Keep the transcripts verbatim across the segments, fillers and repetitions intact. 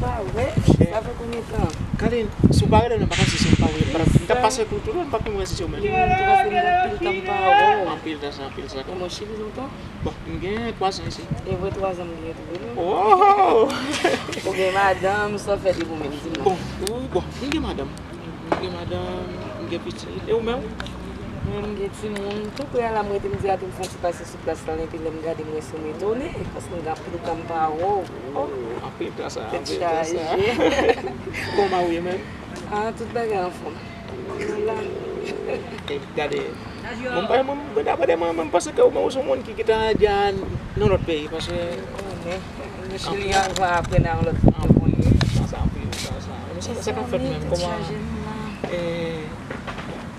Ah, wè, sa fè konbyen tan? Kalin, si w pa rele m, m pa konn si se w m pa rele. M t ap pase kou tou lè, m pa konn si se w menm. Li menm tou, paske m gen anpil tan m pa wè w. Anpil tan sa, anpil tan. E mwen Chili lontan? Bon, m gen twa zan isi. E vre, twa zan m gen tou, wi. Oh! Ou gen madanm, sa w fè depi w menm, di m non. Bon, ou, bon, m gen madanm. M gen madanm, m gen pitit. E ou menm? Mwen, m gen timoun. Tou prè a la, m rete, m di, "Ate m fè yon ti pase sou plas la." Epi lè m gade, m wè se w, m etone, paske m gen anpil tan m pa wè w. Oh, anpil tan sa, anpil tan sa. Tèt chaje. Kòman ou ye menm? Ah, tout bagay anfòm. Nou la. E gade, mwen, mwen, mwen, daprè mwen, mwen panse ke ou, ou se yon moun ki, ki ta dja nan lòt peyi, paske. Mwen, mwen Chili avan, apre nan lòt peyi. Sa, sa, anpil, sa, sa. Sa, sa k ap fèt menm, kòman, e,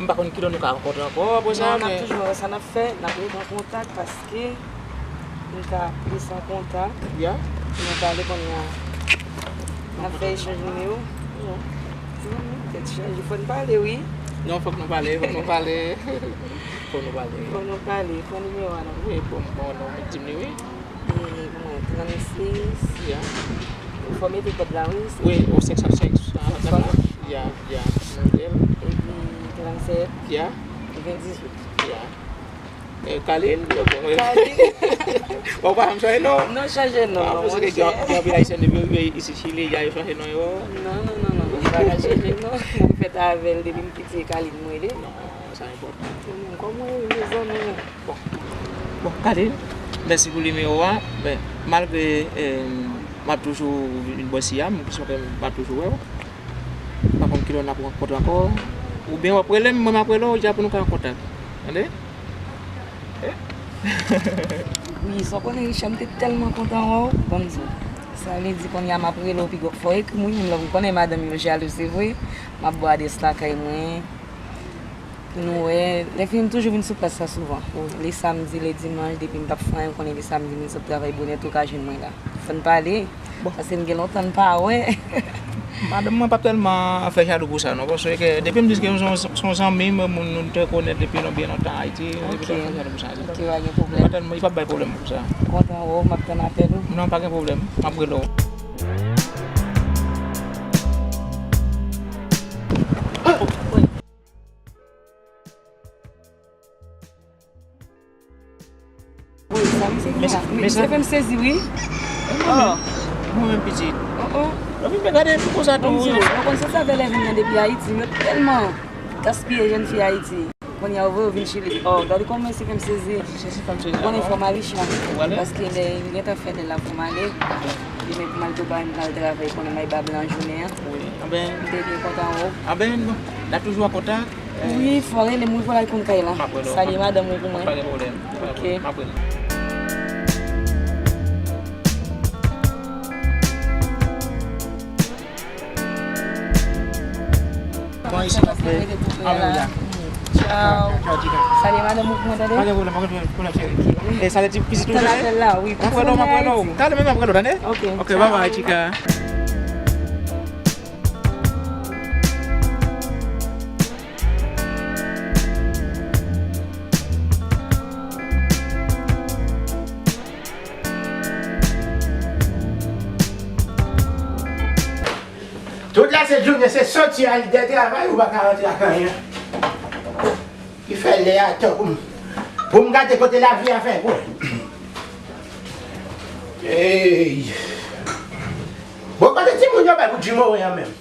m pa konn kilè nou ka rankontre ankò, apre sa, non, n ap men toujou wè sa n ap fè, n ap rete an kontak, paske nou ka plis an kontak. Ya. Nou pale kounye a. N ap fè echanj nimewo. Ya. Tèt chaje, fò n pale, wi. Non, fòk nou pale, fòk nou pale. Fòk nou pale. Fòk nou pale, fò nimewo a non. Wi, bon, bon, non, di m li, wi. E, mwen, trannsis. Ya. Fò mete kòd la, wi. Wi, o senk san senk. Ya, ya, m note l. Epi trannsèt. Ya. Ven dizuit. Ya. E, Kalin, yo, bon, e. Kalin. Bon, ou pa janm chanje non? Non, chanje non, non, monchè. Gen, gen anpil Ayisyen depi yo rive isi Chili, ya, yo chanje non yo. Non, non, non, non, non, m pa ka chanje non. Mwen fèt avè l depi m piti, e Kalin m rele. Non, sa enpòtan. Kòman w ye, mezanmi? Bon. Bon, gade, mèsi pou nimewo a. Men, malgre, eh, m ap toujou vin bò isi a, m, m ap toujou wè w. M pa konn kilè n ap rankontre ankò. Oubyen w ap rele m, mwen m ap rele w, ja pou nou ka an kontak. Tande? Eh? Wi, sa w konnen, Richard, m te tèlman kontan wè w, ban m di w. Sa vle di kounye a m ap rele w pi gwo. Fò w ekri m, wi, menm lè m konnen madanm yo jalou, se vre. M ap ba w adrès lakay mwen. Pou nou wè, lè fini m toujou vin sou plas la souvan. Wi. Le samdi, le dimanch, depi m p ap fè anyen, ou konnen le samdi, m vin sot travay bonè, tou ka jwenn mwen la. Fò n pale, bon, paske n gen lontan n pa wè. Madanm mwen p ap tèlman fè jalou pou sa, non, paske depi m di ke se yon, se yon zanmi m, moun nou te konèt depi lon-, byen lontan Ayiti, li p ap fè jalou pou sa. Ok, pa gen pwoblèm. Li p ap bay pwoblèm pou sa. Kontan wè w, m ap tann apèl ou. Non, pa gen pwoblèm, m ap rele w. Wi, sa misye gen la. Misye fè m sezi, wi. Oh. Mwen menm pitit. Oh, oh. Epi men gade pou konsa tou. Ou konn se sa bèlè vin nan depi Ayiti, yo tèlman gaspiye jèn fi Ayiti. Kounye a, yo voye yo vin Chili. Oh, gade kòman misye fè m sezi. Sezi fè m sezi. Konnen fò m ale, Richard. Ou ale? Paske lè m gentan fè lè la, fò m ale. Demen pou m al prepare m pou m al travay, konnen m ay ba blan jounen an. Wi, anben. M te byen kontan wè w. Anben, bon, n ap toujou an kontak. Wi, fò w rele m, wi, fò w al konn kay la. M ap rele w. Salye madanm ou pou mwen. Pa gen pwoblèm. Ok. M ap rele. Bon, isi n ap fè. Tchaw. Tchaw, Chika. Salye madanm ou pou mwen, tande? Pa gen pwoblèm, pa gen pwoblèm, cheri. E salye ti pitit ou, cheri. Tann apèl la, wi. M ap rele w, m ap rele w. Talè menm m ap rele w, tande? Ok. Ok, bye bye, Chika. Tout la se jounen, se soti al de travay, ou pa ka rantre ak anyen. Ki fè lè a tan pou m, pou m gade kote lavi a fè pou. Ey! Bon, kote timoun yo bay pou Jimore an menm?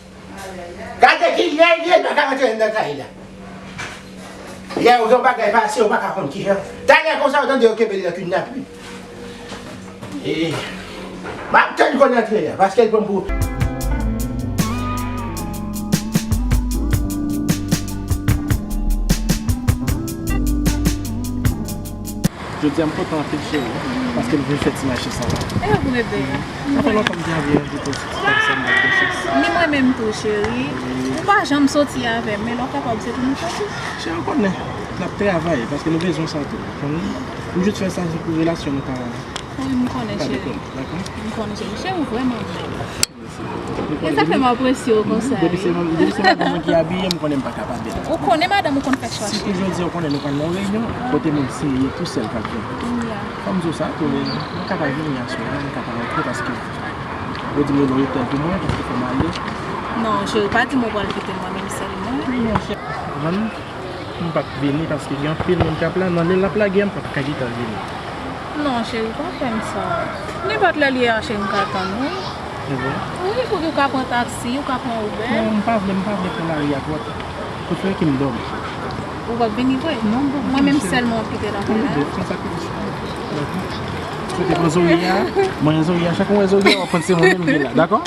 Gade ki lè li ye, l pa ka rantre anndan kay la. Lè yo gen yon bagay pase, yo pa ka konn kijan. Talè konsa, yo tande yo kenbe l nan kidnape. E, m ap tann konn antre a, paske l pran pou. Jodi a m kontan anpil cheri, paske m vin fè ti mache sa la. E vre, bebe. Sa fè lontan m te anvi envite w sou ti pati sa, m pa t gen chans. Ni mwen menm tou, cheri. Ou pa janm soti avè m, men lè w kapab, se pou nou soti. Cheri, ou konnen, n ap travay, paske nou bezwen sa tou. Konn, nou jis fè sa, se pou relasyon nou ka, wi, m konnen, ka cheri. Dekole, dakò? M konnen, cheri. Cheri, ou vrèman bèl. E sa fè m apresye w konsa, wi. Depi se, depi se madanm mwen ki abiye, m konnen m pa ka pa bèl. Ou konnen madanm ou konn fè chwa, cheri. Sitou jodi a, ou konnen nou pral nan yon reyinyon, kote moun serye, tou sèl k ap vini. Fò m di w sa, tou, m ka pa vini aswè a, m ka pa rantre paske Ou di m yon lòt otèl pou mwen, paske fò m ale. Non, cheri, pa di m ou pral kite m mwen menm sèl mwen. Non, cheri. Konprann? M p ap vini paske gen anpil moun k ap la. Nan lè l ap lage a, m p ap ka kite l vini. Non, cheri, pa fè m sa. Nenpòt lè l ye a, cheri, m ka tann ou. Wi, ou ka pran taksi, ou ka pran Uber. Non, m pa vle, m pa vle pran lari a twòp. Prefere ke m dòmi. Ou p ap vini vre? Non, m p ap vini. Mwen menm sèl mwen w ap kite lakay la? Wi, de fè sa ki plis. Dakò. Sou te pran Zoya, mwen Zoya, chak mwen Zoya, w ap konn se mwen menm ki la, dakò?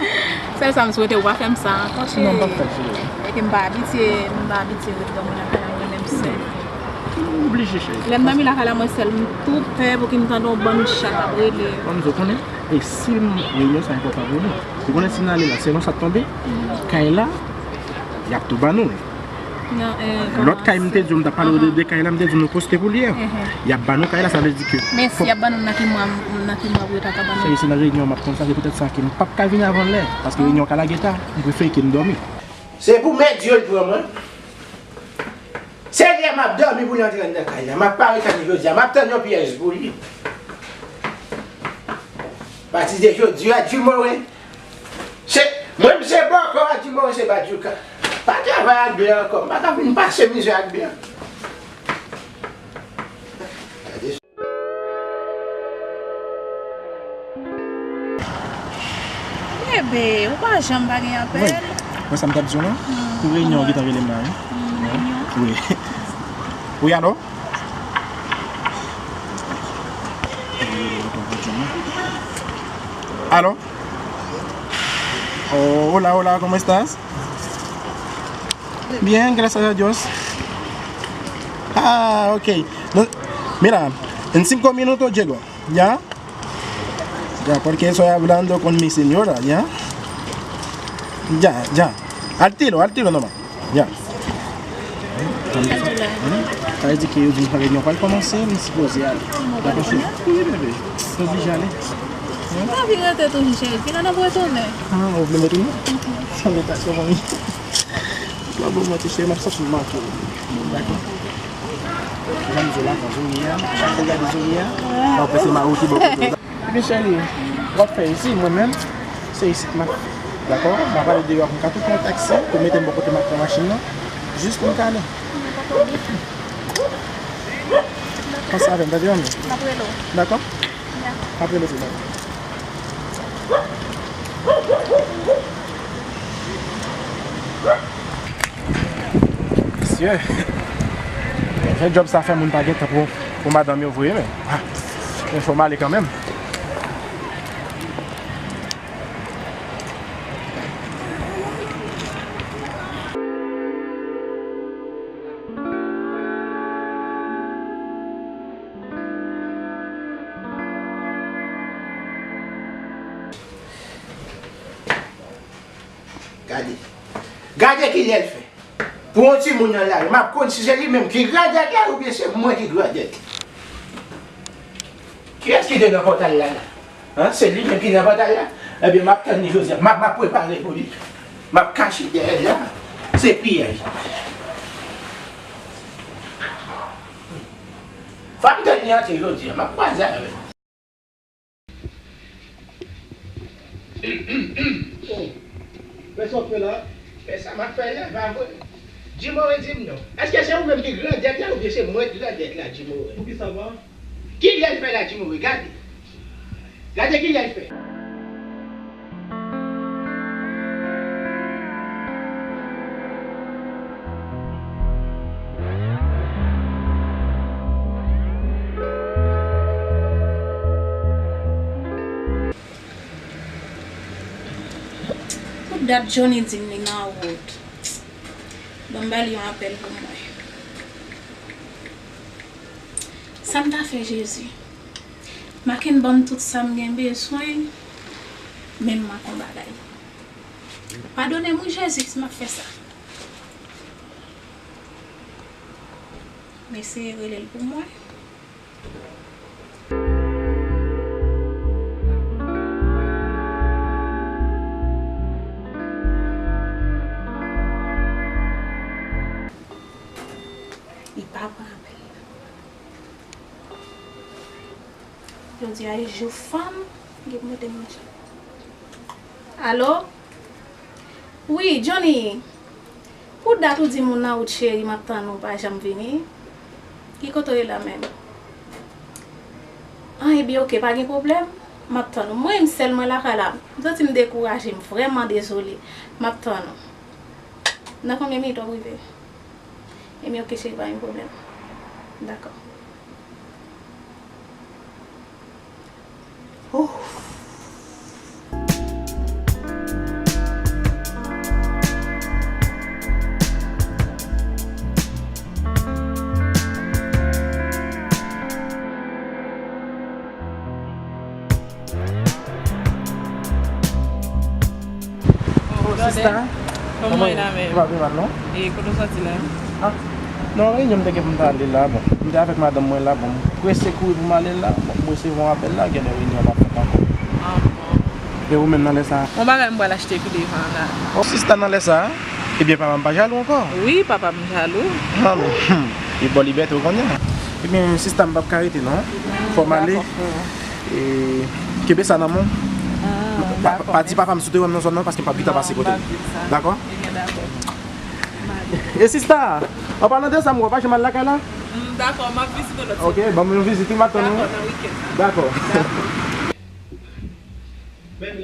Sèl sa m swete, ou pa fè m sa ankò, cheri. Non, m p ap fè l, cheri. E ke m pa abitye, m pa abitye ret dòmi lakay la mwen menm sèl. Ou oblije, cheri. Lè m dòmi lakay la mwen sèl, m tou pè pou ki m tande yon bann chat ap rele. Ban m di w konnen, e si m, reyinyon sa enpòtan pou nou. Ou konnen si n ale la, selon sa k tonbe, kay la, y ap tou ban nou l. Lòt kay m te di w, m t ap pale w de, de kay la, m te di w nou poste pou li a. Y ap ban nou kay la, sa vle di ke. Men si y ap ban nou nan ki mwa, nan ki mwa pou yo ta ka ban nou? Cheri, se nan reyinyon m ap konn sa, se poutèt sa ke m p ap ka vini avan lè, paske reyinyon ka lage ta, m prefere ke m dòmi. Se pou mèt Dye l pran mwen. Se lè m ap dòmi pou l antre anndan kay la. M ap pare tann li jodi a. M ap tann yon pyès pou li. Pati de jodi a, Jimore, se, mwen, m se bòkò a, Jimore se badjouka. Pa travay ak blan ankò. M pa ka vin pase mizè ak blan. Bebe, ou pa janm pa gen apèl. Wi. Mwen sa m t ap di w lan, pou reyinyon an gentan rele m la, wi. Wi. Wi, alo? Alo? Oh, hola, hola, ¿cómo estás? Bien, gracias a Dios. Ah, ok. No, mira, en cinco minutos llego, ¿ya? Ya, porque estoy hablando con mi señora, ¿ya? Ya, ya. Al tiro, al tiro nomás. Ya. Sa vle di ke yo di m reyinyon pral kòmanse, m sipoze ale. Dakò, cheri? Wi, bebe. M oblije ale. M anvi rete toujou, cheri. Ki lè n ap retounen? Ah, ou vle m retounen? Sa m ta kòman wi. Mwen bon manti cheri, m ap soti m manke w. Dakò. Jan m di w la, Zoya, chak fwa w gade Zoya, w ap panse Maroki bò kote w. Epi cheri, w ap fè isi, mwen menm, se isit m ap fè. Dakò? M ap ale deyò pou m ka tou pran yon taksi, pou mete m bò kote m ap pran machin nan, jis pou m ka ale. Panse avè m, tande, manmi? M ap rele w. Dakò? Ya. M ap rele w, dakò. Mesye, jan djòb sa fè moun pa gen tan pou, pou madanm yo vre, men, ah, men fò m ale kanmenm. Gade. Gade kilè l fè. Pou yon timoun nan lari, m ap konn si se li menm ki grandèt la oubyen se mwen ki grandèt. Kiyès ki te nan pòtay la la? An, se li menm ki nan pòtay la? Ebyen, m ap tann li jodi a. M ap, m ap prepare pou li. M ap kache dèyè l la. Se pyèj. Fò m tann li antre jodi a. M ap kwaze avè l. Oh, men sa w ap fè la? Men sa m ap fè la, pa vre? Jimore, di m non. Èske se ou menm ki grandèt la oubyen se mwen ki grandèt la, Jimore? Poukisa pa? Kilè l fè la, Jimore? Gade. Gade kilè l fè. Pou dat Johnny di m li nan wout. Ban m ba l yon apèl pou mwen. Sa m ta fè, Jezi? Maken ban m tout sa m gen bezwen, men m manke yon bagay. Padone m wi, Jezi, si m ap fè sa. M eseye rele l pou mwen. Li pa pran apèl la. Jodi a, e jou fanm, gen pou mete m nan chat. Alo? Wi, Johnny. Pou dat ou di moun nan ou cheri, m ap tann ou, pa janm vini. Ki kote w ye la menm? An, ebyen, oke, pa gen pwoblèm. M ap tann ou. Mwen menm sèl mwen lakay la. M santi m dekouraje, m vrèman dezole. M ap tann ou. Nan konbyen minit w ap rive? Ebyen, oke, cheri, pa gen pwoblèm. Dakò. Oh. Oh, sista. Kòman w ye la menm? Ou pa byen mal, non? E kote w soti la? Ah, nan reyinyon m te gen pou m ta ale la, bon. M te avèk madanm mwen la, bon. M prese kouri pou m ale la, bon. M resevwa yon apèl la, gen de reyinyon m ap fè ankò. Ah, bon. E ou menm nan lè sa a? Yon bagay m pral achte pi devan la. Oh, sista nan lè sa a? Ebyen, papa m pa jalou ankò? Wi, papa m jalou. Ah, men, hmm, li ba w libète, ou konnen. Ebyen, sista, m p ap ka rete, non. Fò m ale. Dakò, frè. E, kenbe sa nan men w. Ah, pa, dakò, pa di papa m si w te wè m nan zòn nan, paske m p ap gentan pase kote l. Non, m p ap di sa. Dakò? Ebyen, dakò. M ale. E sista, an palan de sa, m wè w pa janm al lakay la? Mm, dakò, m ap vizite w lòt semèn. Ok, ban m yon vizit, wi, m ap tann ou. Dakò, nan wikenn nan. Dakò. Dakò. Men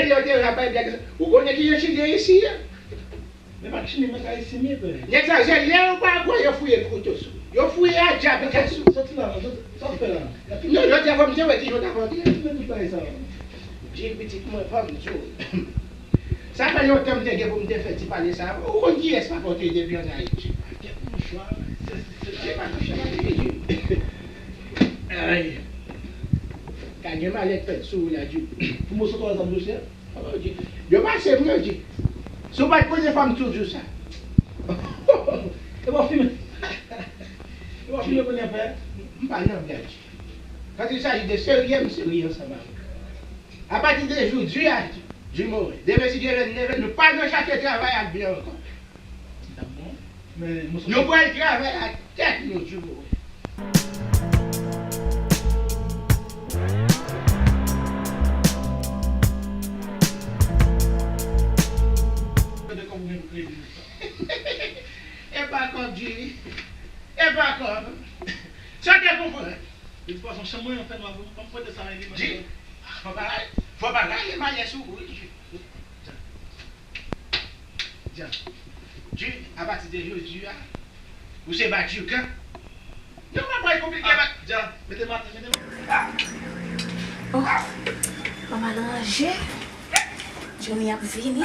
lè w te rapay blag, ou konnen ki jan Chili ye isi a? Men pa Chili, men Ayisyen m ye, frè. Nèg sa, se lè yo pa kwè, yo fouye kouto sou. Yo fouye a djab kè sou. Soti la, soti, sa w fè la? Non, jodi a fò m te wè ki jan w t ap antre. Ki men tout bagay sa yo? Jay, pitit mwen, fò m di w. Sa fè lontan m te gen pou m te fè ti pale sa. Ou konn kiyès papa w te ye depi ann Ayiti? Kèt mouchwa. Se, se, se pa mouchwa, pa te ye. Ay. Ka gen malè k fèt sou ou la, Jay. Pou moso twa zam, mouche. Yo pase m, yo di, si w pa t konnen fò m toujou sa. E bon, fimen. E bon, fimen konnen fè. M pa nan blag. Quand il s'agit de serye, m serye ansanm avè w. Apati de jodi a, di move. Demen si Dye vle, nou pa nan chache travay ak byen ankò. Nou pral travay ak tèt nou, di move. Epa kòb, Jay. Epa kòb. Sa te konprann. De tout fason, chanm mwen an fè nwa, fò m prete sa nan eleman. Jay, fò pa, fò pa rayi malè sou ou, wi. Jan. Jan. Jay, apati de jodi a, ou se Badjougan. Nou pa pral konplike, ah, ba- Jan, mete maten, mete maten. Oh, ban m al ranje. Johnny ap vini.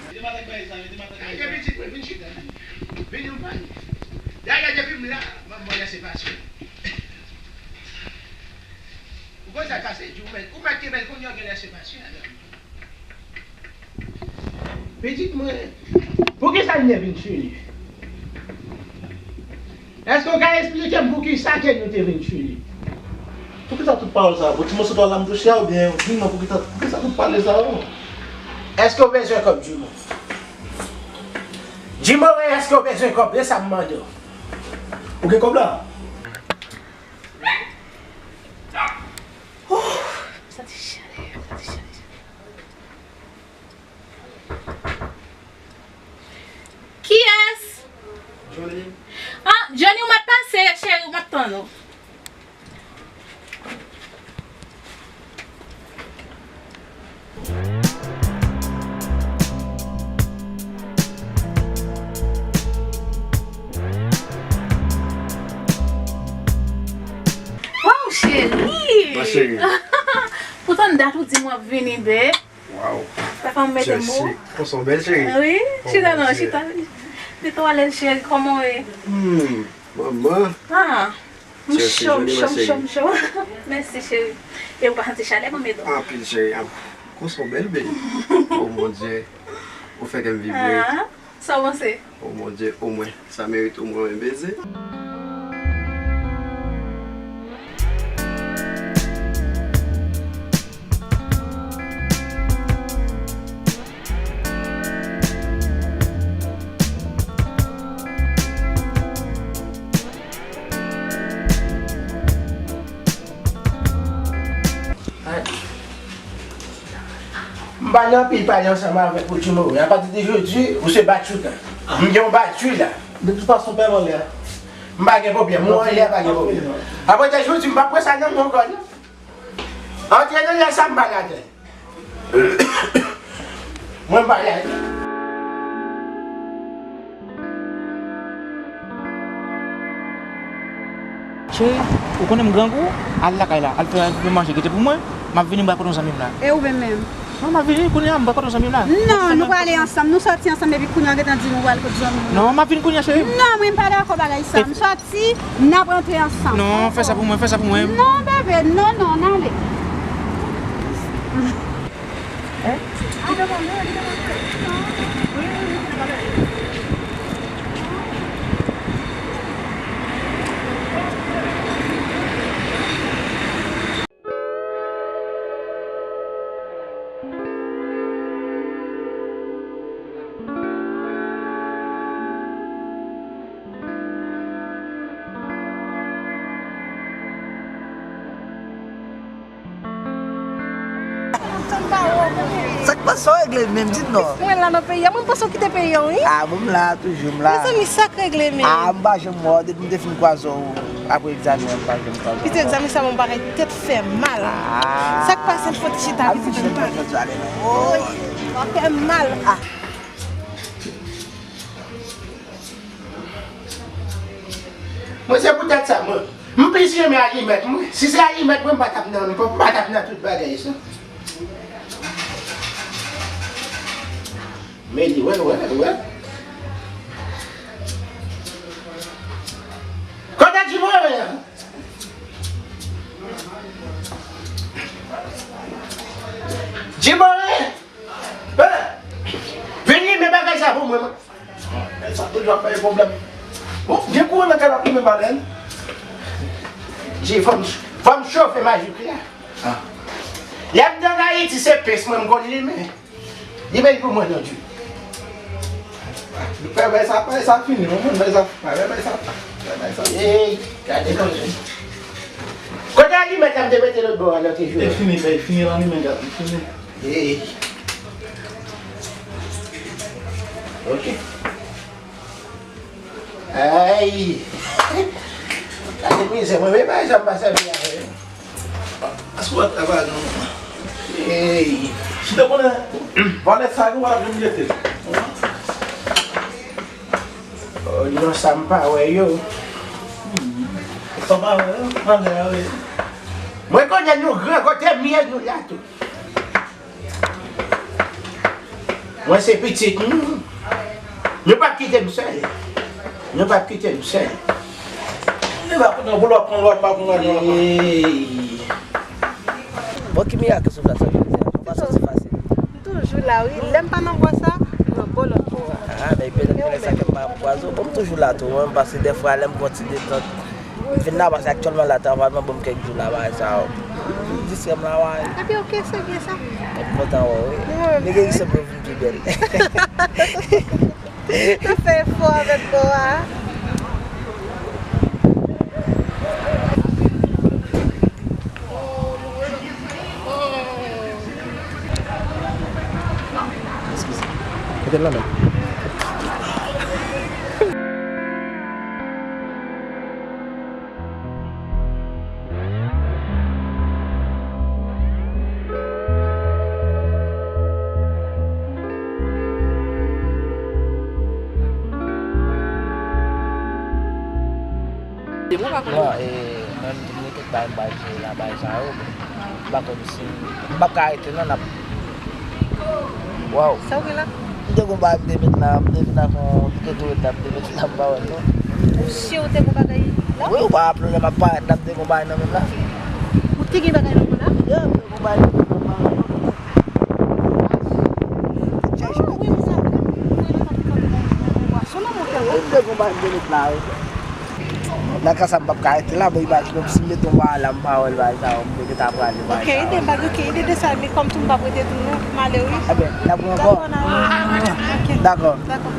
Mete maten bay sa, mete maten bay sa. Gade pitit mwen, vin chita. Vin yon panye. Dayè, depi m la, manman lèse pasyon. Ou konn sa k pase, di ou mèt, ou mèt kenbe l kounye a, gen lèse pasyon. Pitit mwen, poukisa l vin chili? Èske w ka esplike m poukisa ke nou te vin Chili? Poukisa tout pawòl sa yo? Pou ti moso twa la m touche a oubyen di m non poukisa, poukisa tout pale sa yo? Èske w bezwen kòb, Jimo? Jimo, èske w bezwen kòb? Se sa m mande w. Ou gen kòb la? Ooh, m santi chalè, m santi chalè, chalè. Kiyès? Johnny. Ah, Johnny, ou mèt pase, cheri, ou mèt tann ou. Waw, cheri! Ma chérie. Poutan dat ou di m w ap vini, babe. Waw. Papa m mete mo. Cheri, konsa w bèl, cheri. Wi, chita non, chita. Mete w alèz, cheri, kòman w ye? Hmm, manman. Ah, m cho, m cho, m cho, m cho. Mèsi, cheri. E ou pa santi chalè, manmi, non? Anpil, cheri. Konsa w bèl, baby. Oh, mon Dieu. Ou fè kè m vibre. Ah, sa w panse? Oh, mon Dieu, omwen, sa merite omwen yon beze. Pa nan anpil pale ansanm avèk ou, Jimmy. Apati de jodi, ou se batchoutan. M gen yon batchou la. De tout fason, pè m anlè a. M pa gen pwoblèm. Mwen anlè a pa gen pwoblèm. Apati de jodi, m pa pran sa nan men w ankò, non. Antre nan lè sa, m pa la atè. Mwen pa la. Cheri, ou konnen m grangou? Al lakay la, al fè, al fè manje, kite pou mwen. M ap vini, m pral kote yon zanmi m la. E ou menm menm? Non, m ap vini kounye a, m pral kote yon zanmi m la. Non, nou prale ansanm, nou sòti ansanm, epi kounye a w gentan di nou pral kote zanmi w la. Non, m ap vini kounye a, cheri. Non, mwen m pa dakò bagay sa. M sòti, n ap rantre ansanm. Non, fè sa pou mwen, fè sa pou mwen. Non, bebe, non, non, n ale. Sa k pase w regle menm, di m non. Mwen la nan peyi a, mwen panse w kite peyi a, wi. Ah, bon, m la, toujou m la. Mezanmi, sa k regle menm? Ah, m pa janm wè w, depi m te fin kwaze w apre egzamen an, m pa janm kwaze w. Pitit egzamen sa, yon bagay tèt fè mal. Ah. Sa k pase, m fò ti chita, pitit, m pa. Oy, sa fè mal. Ah. Mwen, se poutèt sa, mwen, m plis renmen alimèt mwen. Si se alimèt mwen, m pa t ap nan, m pa t ap nan tout bagay sa. Men li, wè, wè, wè. Kote Jimmy an? Jimmy! Hey! Vin limen bagay sa pou mwen, man. Sa toujou ap bay pwoblèm. Bon, gen kouran nan kay la pou mwen, Balen. Jay, fò m, fò m chofe majik la. Ah. Lè m te ann Ayiti, se pens mwen m konn limen. Limen l pou mwen, non, Jay. Fè bay sa, bay sa fini, non, bay sa, bay, bay sa, bay sa. Ey, gade non, Jay. Kote alimèt la m te mete lòt bò a, lòt jou a? E fini, bay, fini nan limen, gade, fini. Ey. Ok. Ay. Gade mizè, mwen menm pa janm pa sèvi avè l. Asko w ap travay non. Ey. Si te konnen valè sa yo, w ap jwenn jete. Oh, non, sa m pa wè yo. Sa pa wè yo, valè a, wi. Mwen konnen nou gran kote m ye nou la tou. Mwen se pitit nou. Nou p ap kite m sèl. Nou p ap kite m sèl. Li va pran boul, w ap pran lòt, m ap pran lòt. Ey. Bon, ki mirak sou plas la, jodi a? Nou pa sòti fasil. M toujou la, wi. Lè m pa nan bò sa, m nan bò lòt bò a. Ah, men petèt se sa ke m pa kwaze w. Bon, m toujou la tou, mwen, paske dèfwa, lè m gon ti detant, m vin la, paske aktyèlman la, travay mwen ban m kèk jou la, bagay sa yo. Distrè m la, wi. Epi, ok, se byen sa. M kontan wè w, wi. Mwen menm. Li gen ki sanble w vin pi bèl. N ap fè efò avèk bò a. Eskize. Mete l nan men. Non, e, mwen, m te bay, bay, bay sa yo, men m pa konn si, m p ap ka rete non, n ap, waw. Sa w gen la? M te gon bagay m te met la, m te vin ak yon, m te tou ret la, m te met la, m pa wè l non. Ou si w te gon bagay la? Wi, ou pa raple w lè m ap parèt la, m te gon bagay nan men m la. Ou te gen bagay nan men w la? Yeah, m te gon bagay nan men m la, m pa wè l non. Wi, m te gon bagay m te met la, wi. Nan ka sa, m p ap ka rete la, bon, imajine m si m mete yon bagay la, m pa wè l, bagay sa yo, m gentan prale, bagay sa yo. Ok, ide m pa gen, ok, ide de sa, men kòm tou m p ap rete tou non, m ale wi. Ebyen, n ap wè ankò. Dakò, n a wè. Ok. Dakò. Dakò.